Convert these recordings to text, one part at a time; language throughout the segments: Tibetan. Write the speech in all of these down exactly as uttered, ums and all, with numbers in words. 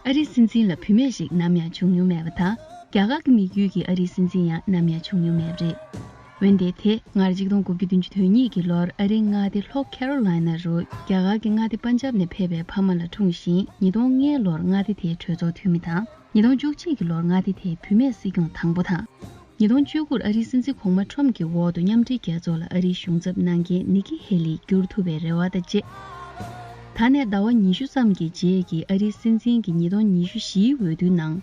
ཨ་རིའི་སྲིད་འཛིན་ལ་བུད་མེད་ཞིག་ནམ་ཡང་བྱུང་མྱོང་མེད་པ་དང་། རྒྱ་གར་གྱི་དམིགས་ཡུལ་གྱི་ཨ་རིའི་སྲིད་འཛིན་ཡང་ནམ་ཡང་བྱུང་མྱོང་མེད་པ་རེད། འོན་ཏེ་དེ་སྔར་ཆིག་སྟོང་དགུ་བརྒྱ་བདུན་ཅུ་དོན་གཉིས་ཀྱི་ལོར་ཨ་རིའི་མངའ་སྡེ་ལྷོ་ཁེ་རོ་ལའི་ན་རུ་རྒྱ་གར་གྱི་མངའ་སྡེ་པན་ཇབ་ནས་ཕེབས་པའི་ཕ་མ་ལ་འཁྲུངས་ཤིང་། ཉིས་སྟོང་ལྔའི་ལོར་མངའ་སྡེ་དེའི་གྲོས་ཚོགས་འཐུས་མི་དང་། ཉིས་སྟོང་བཅུ་གཅིག་གི་ལོར་མངའ་སྡེ་དེའི་བུད་མེད་སྲིད་སྐྱོང་དང་པོ་དང་། ཉིས་སྟོང་བཅུ་དགུར་ཨ་རིའི་སྲིད་འཛིན་གོང་མ་ཁྲོམ་གྱི་འོག་ཏུ་མཉམ་འབྲེལ་རྒྱལ་ཚོགས་ལ་ཨ་རིའི་གཞུང་ཚབ་གནང་མཁན་ནི་ཀི་ཧེ་ལི་འགྱུར་ཐུབ་པའི་རེ་བ་དང་བཅས། ད་ནས་ཟླ་བ་ཉི་ཤུ་ཙམ་གྱི་རྗེས་ཀྱི་ཨ་རིའི་སྲིད་འཛིན་གྱི་ཉིས་སྟོང་ཉི་ཤུ་བཞིའི་འོས་བསྡུའི་ནང་།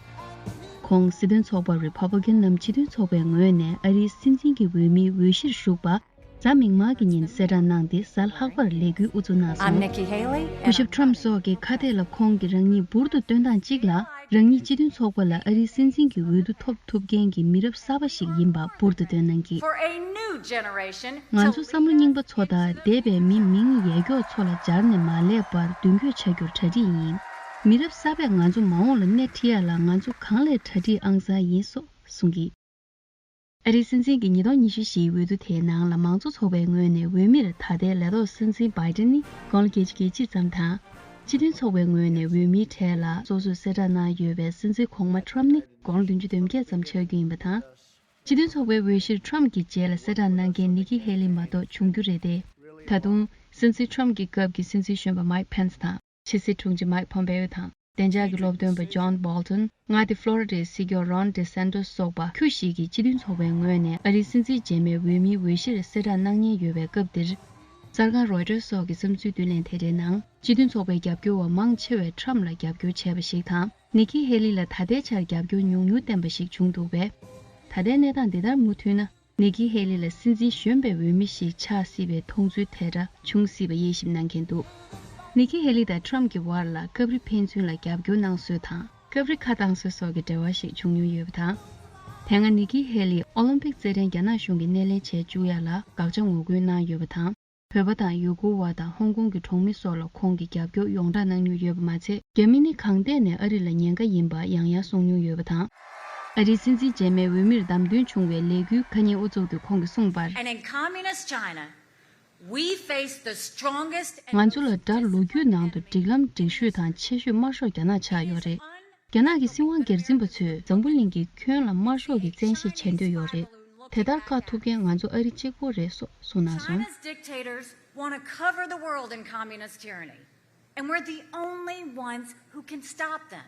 ཁོང་སྲིད་དོན་ཚོགས་པ་Republican ནམ་སྤྱི་མཐུན་ཚོགས་པའི་ངོས་ནས་ཨ་རིའི་སྲིད་འཛིན་གྱི་འོས་མིའི་འོས་གཞིར་ཞུགས་པ། གཟའ་མིག་དམར་གྱི་ཉིན་གསལ་བསྒྲགས་གནང་སྟེ། གཟའ་ལྷག་པར་ལས་འགུལ་དབུ་འཛུགས་གནང་I'm སོང་། Nikki Haley, and སྐུ་ཞབས་ཁྲོམ་སོགས་ཀྱི་ཁ་གཏད་ལ་ཁོང་གིས་རང་ཉིད་འབུར་དུ་བཏོན་སྟངས་གཅིག་ལ། རང་ཉིད་སྤྱི་མཐུན་ཚོགས་པ་ལ་ཨ་རིའི་སྲིད་འཛིན་གྱི་འོས་བསྡུ་ཐོབ་ཐུབ་མཁན་གྱི་མི་རབས་གསར་པ་ཞིག་ཡིན་པ་འབུར་དུ་བཏོན་གནང་གིས། For a new generation ང་to ཚོ་བསམ་བློ་རྙིང་པ་ཚོ་དང་འདས་པའི་མི་མིང་ཡས་འཁྱོག་ཚོ་ལ་སྦྱར་ནས་མ་སླེབས་པར་མདུན་སྐྱོད་བྱ་རྒྱུར་གྲ་སྒྲིག་ཡིན། མི་རབས་གསར་པས་ང་ཚོ་མ་འོངས་ལ་སྣེ་ཁྲིད་ཡ་ལ་ང་ཚོ་གང་ལས་གྲ་སྒྲིག་ཨང་གསར་ཡིན་སོགས་གསུངས་ཀྱིས། ཨ་རིའི་སྲིད་འཛིན་གྱི་ཉིས་སྟོང་ཉི་ཤུ་བཞིའི་འོས་བསྡུ་དེའི་ནང་ལ་མང་གཙོ་ཚོགས་པའི་ངོས་ནས་འོས་མིར་ད་ལྟའི་ལས་ཐོག་སྲིད་འཛིན་བྷའི་ཏིན་ནི་དགུང་ལོ་བརྒྱད་ཅུ་གྱ་གཅིག་ཙམ་དང་། སྤྱི་མཐུན་ཚོགས་པའི་ངོས་ནས་འོས་མིའི་གྲས་ལ་སོ་སོས་གསལ་བསྒྲགས་གནང་ཡོད་པའི་སྲིད་འཛིན་གོང་མ་ཁྲོམ་ནི་དགུང་ལོ་བདུན་ཅུ་དོན་བརྒྱད་ཙམ་ཆགས་རྒྱུ་ཡིན་པ་དང་། སྤྱི་མཐུན་ཚོགས་པའི་འོས་གཞིར་ཁྲོམ་གྱི་རྗེས་ལ་གསལ་བསྒྲགས་གནང་མཁན་ནི་ཀི་ཧེ་ལི་མ་གཏོགས་བྱུང་རྒྱུ་རེད་དེ། ད་དུང་སྲིད་འཛིན་ཁྲོམ་གྱི་སྐབས་ཀྱི་སྲིད་འཛིན་གཞོན་པ་མའིག་ཕེན་སི་དང་། ཕྱི་སྲིད་དྲུང་ཆེ་མའིག་ཕོམ་པེ་ཡོ་དང་། བདེ་འཇགས་ཀྱི་སློབ་སྟོན་པ་ཇོན་བྷོལ་ཏོན། མངའ་སྡེ་ཕློ་རི་ཌའི་སྲིད་སྐྱོང་རོན་ཌི་སན་ཏོ་སི་སོགས་པ་ཁྱུ་ཞིག་གིས་སྤྱི་མཐུན་ཚོགས་པའི་ངོས་ནས་ཨ་རིའི་སྲིད་འཛིན་རྗེས་མའི་འོས་མིའི་འོས་གཞིར་གསལ་བསྒྲགས་གནང་མཁན་ཡོད་པའི་སྐབས་འདིར། གསར་ཁང་རོའི་ཊར་སོགས་ཀྱི་བསམ་ཚུལ་བསྡུ་ལེན་དེ་འདྲའི་ནང་། སྤྱི་མཐུན་ཚོགས་པའི་རྒྱབ་སྐྱོར་བ་མང་ཆེ་བས་ཁྲམ་ལ་རྒྱབ་སྐྱོར་བྱས་པ་ཞིག་དང་། ནི་ཀི་ཧེ་ལི་ལ་ད་ལྟའི་ཆར་རྒྱབ་སྐྱོར་ཉུང་ཉུང་བསྟན་པ་ཞིག་བྱུང་འདུག་པས། ད་ལྟའི་གནས་སྟངས་འདི་ལྟར་མུ་མཐུད་ན། ནི་ཀི་ཧེ་ལི་ལ་སྲིད་འཛིན་གཞོན་པའི་འོས་མི་ཞིག་ཆགས་སྲིད་པའི་མཐོང་ཚུལ་དེ་འདྲ་བྱུང་སྲིད་པ་དབྱེ་ཞིབ་གནང་མཁན་འདུག་ནི་ཀི་ཧེ་ལི་དང་ཁྲམ་གྱི་བར་ལ་སྐབས་རེ་ཕན་ཚུན་ལ་རྒྱབ་སྐྱོར་གནང་སྲོལ་དང་། སྐབས་རེ་ཁ་བཏང་སྲོལ་སོགས་ཀྱི་འབྲེལ་བ་ཞིག་བྱུང་མྱོང་ཡོད་པ་དང་། དེ་སྔ་ནི་ཀི་ཧེ་ལིས་ཨོ་ལིམ་པིག་རྩེད་འགྲན་རྒྱ་ནག་གཞུང་གིས་སྣེ་ལེན་བྱེད་བཅུག་ཡ་ལ་དགག་བྱ་ངོ་རྒོལ་གནང་ཡོད་པ་དང་། བོད་པ་དང་ཡུ་གུར་བ་དང་ཧོང་ཀོང་གི་གྲོང་མི་སོགས་ལ་ཁོང་གིས་རྒྱབ་སྐྱོར་ཡོངས་གྲགས་གནང་མྱོང་ཡོད་པ་མ་ཚད། རྒྱ་མི་ནི་གང་ཐད་ནས་ཨ་རི་ལ་ཉེན་ཁ་ཡིན་པ་ཡང་ཡང་གསུངས་མྱོང་ཡོད་པ་དང་། ཨ་རིའི་སྲིད་འཛིན་རྗེས་མའི་འོས་མིར་བདམས་ཐོན་བྱུང་བའི་ལས་འགུལ་ཁ་ཉིན་དབུ་བཙུགས་ཏེ་ཁོང་གིས་གསུངས་པར། And in communist China, we face the strongest and ང་ཚོ་ལ་དགྲ་ལོ་རྒྱུས་ནང་དུ་སྒྲིག་ལམ་སྒྲིག་ཤོས་དང་ཆེ་ཤོས་དམར་ཤོག་རྒྱ་ནག་ཆགས་ཡོད་རེད། རྒྱ་ནག་གི་སྲིད་དབང་སྒེར་འཛིན་པ་ཚོས་འཛམ་བུ་གླིང་གི་ཁྱོན་ལ་དམར་ཤོག་གི་བཙན་ཤེད་བྱེད་འདོད་ཡོད་རེད། དེ་ལྟར་བཀག་ཐུབ་མཁན་ང་ཚོ་ཨ་རི་གཅིག་པོ་རེད་སོགས་གསུངས་གནང་སོང་། China's dictators want to cover the world in communist tyranny, and we're the only ones who can stop them.